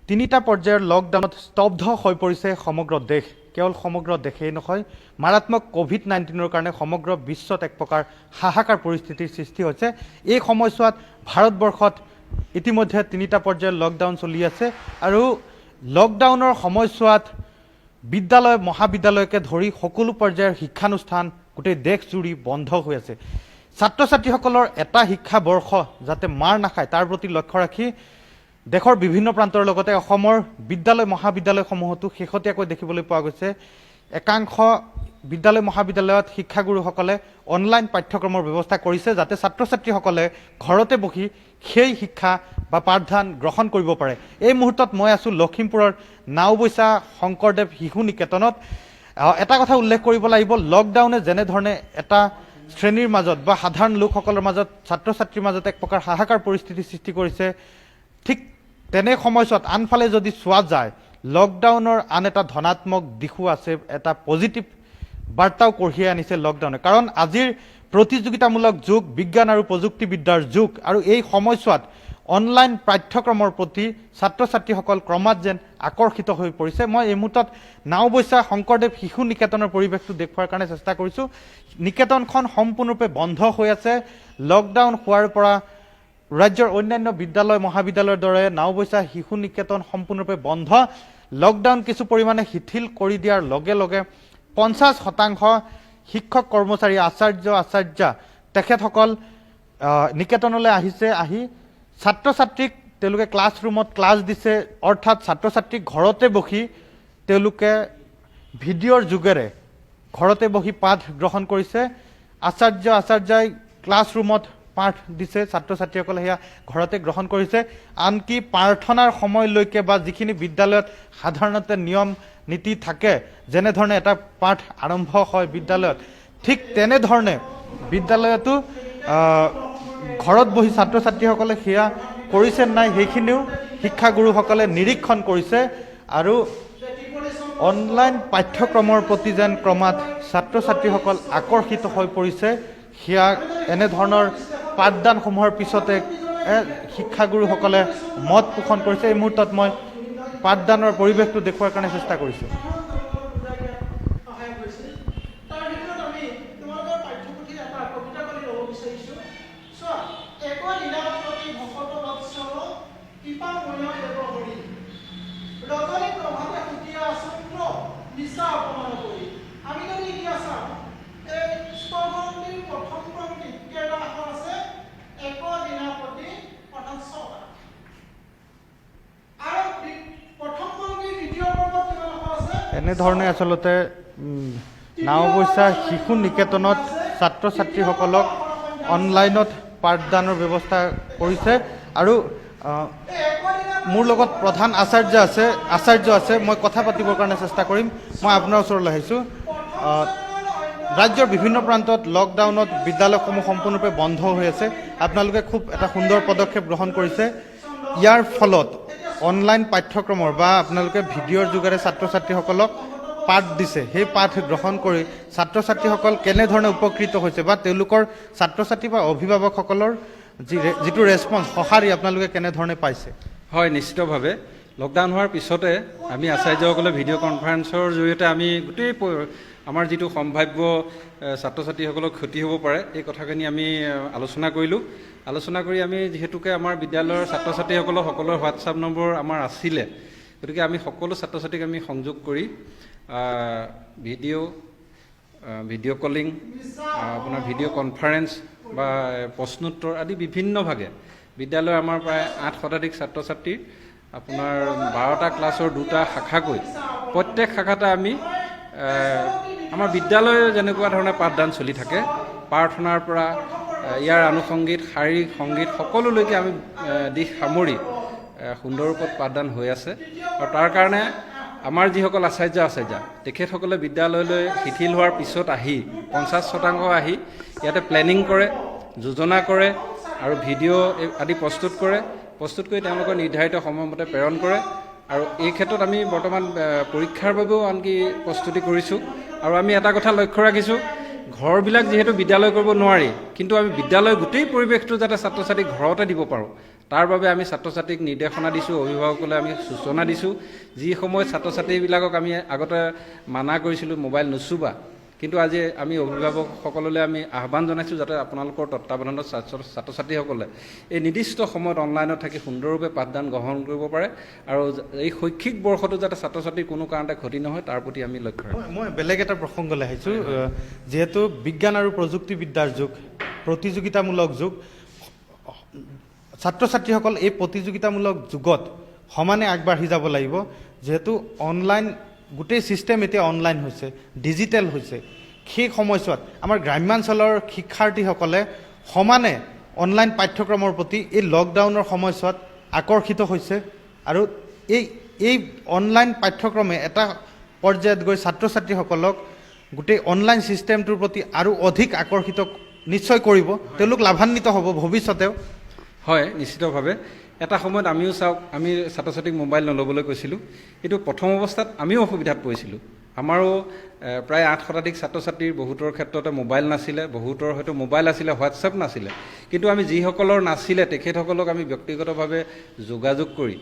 তিনিটা পৰ্যায়ৰ লকডাউনত স্তব্ধ হৈ পৰিছে সমগ্ৰ দেশ। কেৱল সমগ্ৰ দেশেই নহয়, মাৰাত্মক ক'ভিড-19ৰ কাৰণে সমগ্ৰ বিশ্বত এক প্ৰকাৰ হাহাকাৰ পৰিস্থিতিৰ সৃষ্টি হৈছে। এই সময়ছোৱাত ভাৰতবৰ্ষত ইতিমধ্যে তিনিটা পৰ্যায়ৰ লকডাউন চলি আছে আৰু লকডাউনৰ সময়ছোৱাত বিদ্যালয়, মহাবিদ্যালয়কে ধৰি সকলো পৰ্যায়ৰ শিক্ষানুষ্ঠান গোটেই দেশজুৰি বন্ধ হৈ আছে। ছাত্ৰ ছাত্ৰীসকলৰ এটা শিক্ষাবৰ্ষ যাতে মাৰ নাখায়, তাৰ প্ৰতি লক্ষ্য ৰাখি দেশৰ বিভিন্ন প্ৰান্তৰ লগতে অসমৰ বিদ্যালয়, মহাবিদ্যালয়সমূহতো শেহতীয়াকৈ দেখিবলৈ পোৱা গৈছে, একাংশ বিদ্যালয়, মহাবিদ্যালয়ত শিক্ষাগুৰুসকলে অনলাইন পাঠ্যক্ৰমৰ ব্যৱস্থা কৰিছে, যাতে ছাত্ৰ ছাত্ৰীসকলে ঘৰতে বহি সেই শিক্ষা বা পাঠদান গ্ৰহণ কৰিব পাৰে। এই মুহূৰ্তত মই আছোঁ লখিমপুৰৰ নাওবৈচা শংকৰদেৱ শিশু নিকেতনত। এটা কথা উল্লেখ কৰিব লাগিব, লকডাউনে যেনেধৰণে এটা শ্ৰেণীৰ মাজত বা সাধাৰণ লোকসকলৰ মাজত, ছাত্ৰ ছাত্ৰীৰ মাজত এক প্ৰকাৰ হাহাকাৰ পৰিস্থিতিৰ সৃষ্টি কৰিছে, ঠিক তেনে সময়ছোৱাত আনফালে যদি চোৱা যায়, লকডাউনৰ আন এটা ধনাত্মক দিশো আছে। এটা পজিটিভ বাৰ্তাও কঢ়িয়াই আনিছে লকডাউনে। কাৰণ আজিৰ প্ৰতিযোগিতামূলক যুগ, বিজ্ঞান আৰু প্ৰযুক্তিবিদ্যাৰ যুগ আৰু এই সময়ছোৱাত অনলাইন পাঠ্যক্ৰমৰ প্ৰতি ছাত্ৰ ছাত্ৰীসকল ক্ৰমাৎ যেন আকৰ্ষিত হৈ পৰিছে। মই এই মুহূৰ্তত নাওবৈচা শংকৰদেৱ শিশু নিকেতনৰ পৰিৱেশটো দেখুওৱাৰ কাৰণে চেষ্টা কৰিছোঁ। নিকেতনখন সম্পূৰ্ণৰূপে বন্ধ হৈ আছে। লকডাউন হোৱাৰ পৰা ৰাজ্যৰ অন্যান্য বিদ্যালয়, মহাবিদ্যালয়ৰ দৰে নাওবৈচা শিশু নিকেতন সম্পূৰ্ণৰূপে বন্ধ। লকডাউন কিছু পৰিমাণে শিথিল কৰি দিয়াৰ লগে লগে 50% শিক্ষক কৰ্মচাৰী, আচাৰ্য, আচাৰ্যা তেখেতসকল নিকেতনলৈ আহিছে। আহি ছাত্ৰ ছাত্ৰীক তেওঁলোকে ক্লাছৰুমত ক্লাছ দিছে। অৰ্থাৎ ছাত্ৰ ছাত্ৰীক ঘৰতে বহি তেওঁলোকে ভিডিঅ'ৰ যোগেৰে ঘৰতে বহি পাঠ গ্ৰহণ কৰিছে। আচাৰ্য, আচাৰ্যাই ক্লাছৰুমত পাঠ দিছে, ছাত্ৰ ছাত্ৰীসকলে সেয়া ঘৰতে গ্ৰহণ কৰিছে। আনকি প্ৰাৰ্থনাৰ সময়লৈকে বা যিখিনি বিদ্যালয়ত সাধাৰণতে নিয়ম নীতি থাকে, যেনেধৰণে এটা পাঠ আৰম্ভ হয় বিদ্যালয়ত, ঠিক তেনেধৰণে বিদ্যালয়তো ঘৰত বহি ছাত্ৰ ছাত্ৰীসকলে সেয়া কৰিছে নাই, সেইখিনিও শিক্ষাগুৰুসকলে নিৰীক্ষণ কৰিছে। আৰু অনলাইন পাঠ্যক্ৰমৰ প্ৰতি যেন ক্ৰমাৎ ছাত্ৰ ছাত্ৰীসকল আকৰ্ষিত হৈ পৰিছে, সেয়া এনেধৰণৰ পাঠদানসমূহৰ পিছতে শিক্ষাগুৰুসকলে মত পোষণ কৰিছে। এই মুহূৰ্তত মই পাঠদানৰ পৰিৱেশটো দেখুওৱাৰ কাৰণে চেষ্টা কৰিছোঁ। সহায় কৰিছিল। তাৰ ভিতৰত আমি তোমালোকৰ পাঠ্যপুথিৰ এটা কবিতা কৰি ল'ব বিচাৰিছোঁ। চোৱা, এক লীলা প্ৰতি ভকত বৎসল কৃপাময় দেৱ হৰি, ৰজনী প্ৰভাতে সুতীয়া চন্দ্ৰ মিছা অপমান কৰি। আমি যদি এতিয়া চাওঁ, এই স্তৱটিৰ প্ৰথম পংক্তিত কেইটা আখৰ আছে? এক লীলা প্ৰতি, অৰ্থাৎ ছটা। আৰু প্ৰথম পংক্তিৰ দ্বিতীয় বৰ্গত কিমান আখৰ আছে? এনেধৰণে আচলতে নাওবৈচা শিশু নিকেতনত ছাত্ৰ ছাত্ৰীসকলক অনলাইনত পাঠদানৰ ব্যৱস্থা কৰিছে। আৰু মোৰ লগত প্ৰধান আচাৰ্য আছে। মই কথা পাতিবৰ কাৰণে চেষ্টা কৰিম। মই আপোনাৰ ওচৰলৈ আহিছোঁ। ৰাজ্যৰ বিভিন্ন প্ৰান্তত লকডাউনত বিদ্যালয়সমূহ সম্পূৰ্ণৰূপে বন্ধ হৈ আছে। আপোনালোকে খুব এটা সুন্দৰ পদক্ষেপ গ্ৰহণ কৰিছে। ইয়াৰ ফলত অনলাইন পাঠ্যক্ৰমৰ বা আপোনালোকে ভিডিঅ'ৰ যোগেৰে ছাত্ৰ ছাত্ৰীসকলক পাঠ দিছে, সেই পাঠ গ্ৰহণ কৰি ছাত্ৰ ছাত্ৰীসকল কেনেধৰণে উপকৃত হৈছে বা তেওঁলোকৰ ছাত্ৰ ছাত্ৰী বা অভিভাৱকসকলৰ যিটো ৰেচপন্স, সঁহাৰি আপোনালোকে কেনেধৰণে পাইছে? হয়, নিশ্চিতভাৱে লকডাউন হোৱাৰ পিছতে আমি আচাৰ্যসকলে ভিডিঅ' কনফাৰেন্সৰ জৰিয়তে আমি গোটেই আমাৰ যিটো সম্ভাৱ্য ছাত্ৰ ছাত্ৰীসকলৰ ক্ষতি হ'ব পাৰে, এই কথাখিনি আমি আলোচনা কৰিলোঁ। আলোচনা কৰি আমি যিহেতুকে আমাৰ বিদ্যালয়ৰ ছাত্ৰ ছাত্ৰীসকলৰ সকলোৰে হোৱাটছআপ নম্বৰ আমাৰ আছিলে, গতিকে আমি সকলো ছাত্ৰ ছাত্ৰীক আমি সংযোগ কৰি ভিডিঅ' ভিডিঅ' কলিং, আপোনাৰ ভিডিঅ' কনফাৰেন্স বা প্ৰশ্নোত্তৰ আদি বিভিন্ন ভাগে বিদ্যালয়ৰ আমাৰ প্ৰায় 8 শতাধিক ছাত্ৰ ছাত্ৰীৰ আপোনাৰ 12টা ক্লাছৰ দুটা শাখাকৈ, প্ৰত্যেক শাখাতে আমি আমাৰ বিদ্যালয়ৰ যেনেকুৱা ধৰণে পাঠদান চলি থাকে, প্ৰাৰ্থনাৰ পৰা ইয়াৰ আনুষংগিক, শাৰীৰিক, সংগীত সকলোলৈকে আমি দিশ সামৰি সুন্দৰ ৰূপত পাঠদান হৈ আছে। আৰু তাৰ কাৰণে আমাৰ যিসকল আচাৰ্য, আচাৰ্যা, তেখেতসকলে বিদ্যালয়লৈ শিথিল হোৱাৰ পিছত আহি 50% আহি ইয়াতে প্লেনিং কৰে, যোজনা কৰে আৰু ভিডিঅ' আদি প্ৰস্তুত কৰে। প্ৰস্তুত কৰি তেওঁলোকৰ নিৰ্ধাৰিত সময়মতে প্ৰেৰণ কৰে। আৰু এই ক্ষেত্ৰত আমি বৰ্তমান পৰীক্ষাৰ বাবেও আনকি প্ৰস্তুতি কৰিছোঁ। আৰু আমি এটা কথা লক্ষ্য ৰাখিছোঁ, ঘৰবিলাক যিহেতু বিদ্যালয় কৰিব নোৱাৰি, কিন্তু আমি বিদ্যালয় গোটেই পৰিৱেশটো যাতে ছাত্ৰ ছাত্ৰীক ঘৰতে দিব পাৰোঁ। তাৰ বাবে আমি ছাত্ৰ ছাত্ৰীক নিৰ্দেশনা দিছোঁ, অভিভাৱকলৈ আমি সূচনা দিছোঁ। যি সময়ত ছাত্ৰ ছাত্ৰীবিলাকক আমি আগতে মানা কৰিছিলোঁ মোবাইল নুচুবা, কিন্তু আজি আমি অভিভাৱকসকললৈ আমি আহ্বান জনাইছোঁ যাতে আপোনালোকৰ তত্বাৱধানত ছাত্ৰ ছাত্ৰীসকলে এই নিৰ্দিষ্ট সময়ত অনলাইনত থাকি সুন্দৰৰূপে পাঠদান গ্ৰহণ কৰিব পাৰে আৰু এই শৈক্ষিক বৰ্ষটো যাতে ছাত্ৰ ছাত্ৰীৰ কোনো কাৰণতে ক্ষতি নহয় তাৰ প্ৰতি আমি লক্ষ্য ৰাখিম। মই বেলেগ এটা প্ৰসংগলৈ আহিছোঁ। যিহেতু বিজ্ঞান আৰু প্ৰযুক্তিবিদ্যাৰ যুগ, প্ৰতিযোগিতামূলক যুগ, ছাত্ৰ ছাত্ৰীসকল এই প্ৰতিযোগিতামূলক যুগত সমানে আগবাঢ়ি যাব লাগিব। যিহেতু অনলাইন গোটেই ছিষ্টেম এতিয়া অনলাইন হৈছে, ডিজিটেল হৈছে, সেই সময়ছোৱাত আমাৰ গ্ৰাম্যাঞ্চলৰ শিক্ষাৰ্থীসকলে সমানে অনলাইন পাঠ্যক্ৰমৰ প্ৰতি এই লকডাউনৰ সময়ছোৱাত আকৰ্ষিত হৈছে আৰু এই অনলাইন পাঠ্যক্ৰমে এটা পৰ্যায়ত গৈ ছাত্ৰ ছাত্ৰীসকলক গোটেই অনলাইন ছিষ্টেমটোৰ প্ৰতি আৰু অধিক আকৰ্ষিত নিশ্চয় কৰিব, তেওঁলোক লাভান্বিত হ'ব ভৱিষ্যতেও। হয়, নিশ্চিতভাৱে। এটা সময়ত আমিও চাওক, আমি ছাত্ৰ ছাত্ৰীক মোবাইল নল'বলৈ কৈছিলোঁ। এইটো প্ৰথম অৱস্থাত আমিও অসুবিধাত পৰিছিলোঁ। আমাৰো প্ৰায় 8 শতাধিক ছাত্ৰ ছাত্ৰীৰ বহুতৰ ক্ষেত্ৰতে মোবাইল নাছিলে, বহুতৰ হয়তো মোবাইল আছিলে, হোৱাটছএপ নাছিলে। কিন্তু আমি যিসকলৰ নাছিলে তেখেতসকলক আমি ব্যক্তিগতভাৱে যোগাযোগ কৰি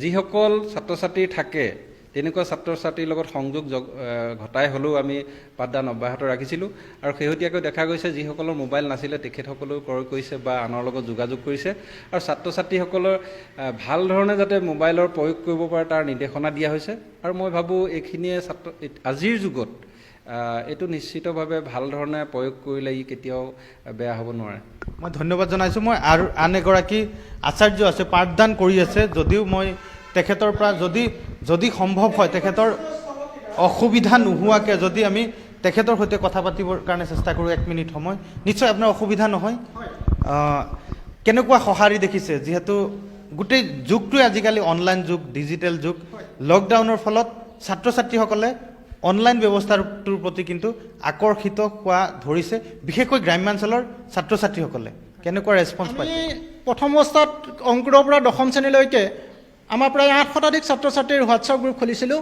যিসকল ছাত্ৰ ছাত্ৰী থাকে তেনেকুৱা ছাত্ৰ ছাত্ৰীৰ লগত সংযোগ ঘটাই হ'লেও আমি পাঠদান অব্যাহত ৰাখিছিলোঁ। আৰু শেহতীয়াকৈ দেখা গৈছে যিসকলৰ মোবাইল নাছিলে তেখেতসকলেও ক্ৰয় কৰিছে বা আনৰ লগত যোগাযোগ কৰিছে আৰু ছাত্ৰ ছাত্ৰীসকলৰ ভাল ধৰণে যাতে মোবাইলৰ প্ৰয়োগ কৰিব পাৰে তাৰ নিৰ্দেশনা দিয়া হৈছে। আৰু মই ভাবোঁ এইখিনিয়ে ছাত্ৰ আজিৰ যুগত এইটো নিশ্চিতভাৱে ভাল ধৰণে প্ৰয়োগ কৰিলে ই কেতিয়াও বেয়া হ'ব নোৱাৰে। মই ধন্যবাদ জনাইছোঁ। মই আৰু আন এগৰাকী আচাৰ্য আছে, পাঠদান কৰি আছে, যদিও মই তেখেতৰ পৰা যদি সম্ভৱ হয় তেখেতৰ অসুবিধা নোহোৱাকৈ যদি আমি তেখেতৰ সৈতে কথা পাতিবৰ কাৰণে চেষ্টা কৰোঁ 1 মিনিট সময়, নিশ্চয় আপোনাৰ অসুবিধা নহয়। কেনেকুৱা সঁহাৰি দেখিছে, যিহেতু গোটেই যুগটোৱে আজিকালি অনলাইন যুগ, ডিজিটেল যুগ, লকডাউনৰ ফলত ছাত্ৰ ছাত্ৰীসকলে অনলাইন ব্যৱস্থাটোৰ প্ৰতি কিন্তু আকৰ্ষিত হোৱা ধৰিছে, বিশেষকৈ গ্ৰাম্যাঞ্চলৰ ছাত্ৰ ছাত্ৰীসকলে কেনেকুৱা ৰেছপন্স আমি পাইছে? প্ৰথম অৱস্থাত অংকুৰৰ পৰা দশম শ্ৰেণীলৈকে আমাৰ প্ৰায় 8 শতাধিক ছাত্ৰ ছাত্ৰীৰ হোৱাটছআপ গ্ৰুপ খুলিছিলোঁ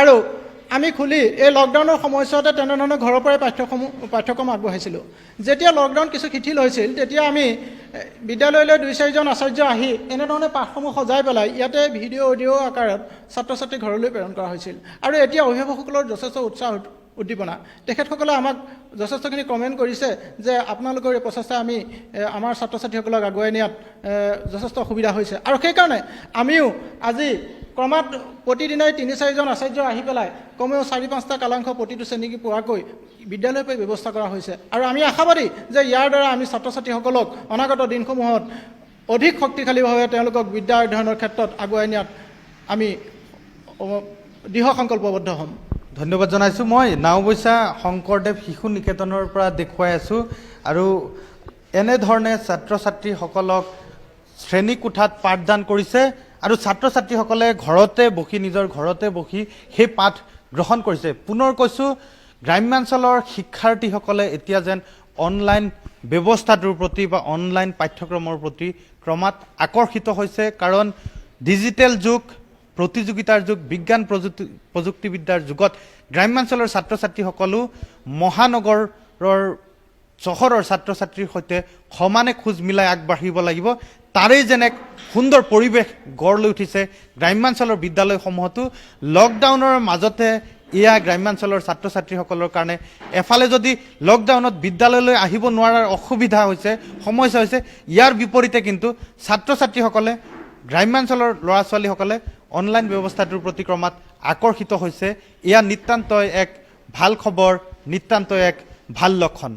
আৰু আমি খুলি এই লকডাউনৰ সময়ছোৱাতে তেনেধৰণে ঘৰৰ পৰাই পাঠ্যক্ৰম আগবঢ়াইছিলোঁ। যেতিয়া লকডাউন কিছু শিথিল হৈছিল তেতিয়া আমি বিদ্যালয়লৈ 2-4জন আচাৰ্য আহি এনেধৰণে পাঠসমূহ সজাই পেলাই ইয়াতে ভিডিঅ' অডিঅ' আকাৰত ছাত্ৰ ছাত্ৰী ঘৰলৈ প্ৰেৰণ কৰা হৈছিল। আৰু এতিয়া অভিভাৱকসকলৰ যথেষ্ট উৎসাহ উদ্দীপনা, তেখেতসকলে আমাক যথেষ্টখিনি কমেণ্ট কৰিছে যে আপোনালোকৰ এই প্ৰচেষ্টা আমি আমাৰ ছাত্ৰ ছাত্ৰীসকলক আগুৱাই নিয়াত যথেষ্ট অসুবিধা হৈছে। আৰু সেইকাৰণে আমিও আজি ক্ৰমাৎ প্ৰতিদিনাই 3-4জন আচাৰ্য আহি পেলাই কমেও 4-5টা কালাংশ প্ৰতিটো শ্ৰেণীক পোৱাকৈ বিদ্যালয়ৰ পৰা ব্যৱস্থা কৰা হৈছে। আৰু আমি আশাবাদী যে ইয়াৰ দ্বাৰা আমি ছাত্ৰ ছাত্ৰীসকলক অনাগত দিনসমূহত অধিক শক্তিশালীভাৱে তেওঁলোকক বিদ্যা অধ্যয়নৰ ক্ষেত্ৰত আগুৱাই নিয়াত আমি দৃঢ় সংকল্পবদ্ধ হ'ম। ধন্যবাদ জনাইছোঁ। মই নাওবৈচা শংকৰদেৱ শিশু নিকেতনৰ পৰা দেখুৱাই আছোঁ আৰু এনেধৰণে ছাত্ৰ ছাত্ৰীসকলক শ্ৰেণীকোঠাত পাঠদান কৰিছে আৰু ছাত্ৰ ছাত্ৰীসকলে ঘৰতে বহি, নিজৰ ঘৰতে বহি সেই পাঠ গ্ৰহণ কৰিছে। পুনৰ কৈছোঁ, গ্ৰাম্যাঞ্চলৰ শিক্ষাৰ্থীসকলে এতিয়া যেন অনলাইন ব্যৱস্থাটোৰ প্ৰতি বা অনলাইন পাঠ্যক্ৰমৰ প্ৰতি ক্ৰমাৎ আকৰ্ষিত হৈছে, কাৰণ ডিজিটেল যুগ, প্ৰতিযোগিতাৰ যুগ, বিজ্ঞান প্ৰযুক্তিবিদ্যাৰ যুগত গ্ৰাম্যাঞ্চলৰ ছাত্ৰ ছাত্ৰীসকলো মহানগৰৰ চহৰৰ ছাত্ৰ ছাত্ৰীৰ সৈতে সমানে খোজ মিলাই আগবাঢ়িব লাগিব। তাৰেই যেন এক সুন্দৰ পৰিৱেশ গঢ় লৈ উঠিছে গ্ৰাম্যাঞ্চলৰ বিদ্যালয়সমূহতো। লকডাউনৰ মাজতে এয়া গ্ৰাম্যাঞ্চলৰ ছাত্ৰ ছাত্ৰীসকলৰ কাৰণে এফালে যদি লকডাউনত বিদ্যালয়লৈ আহিব নোৱাৰাৰ অসুবিধা হৈছে, সমস্যা হৈছে, ইয়াৰ বিপৰীতে কিন্তু ছাত্ৰ ছাত্ৰীসকলে, গ্ৰাম্যাঞ্চলৰ ল'ৰা ছোৱালীসকলে অনলাইন ব্যৱস্থাটোৰ প্ৰতি ক্ৰমাৎ আকৰ্ষিত হৈছে। এয়া নিতান্তই এক ভাল খবৰ, নিতান্তই এক ভাল লক্ষণ।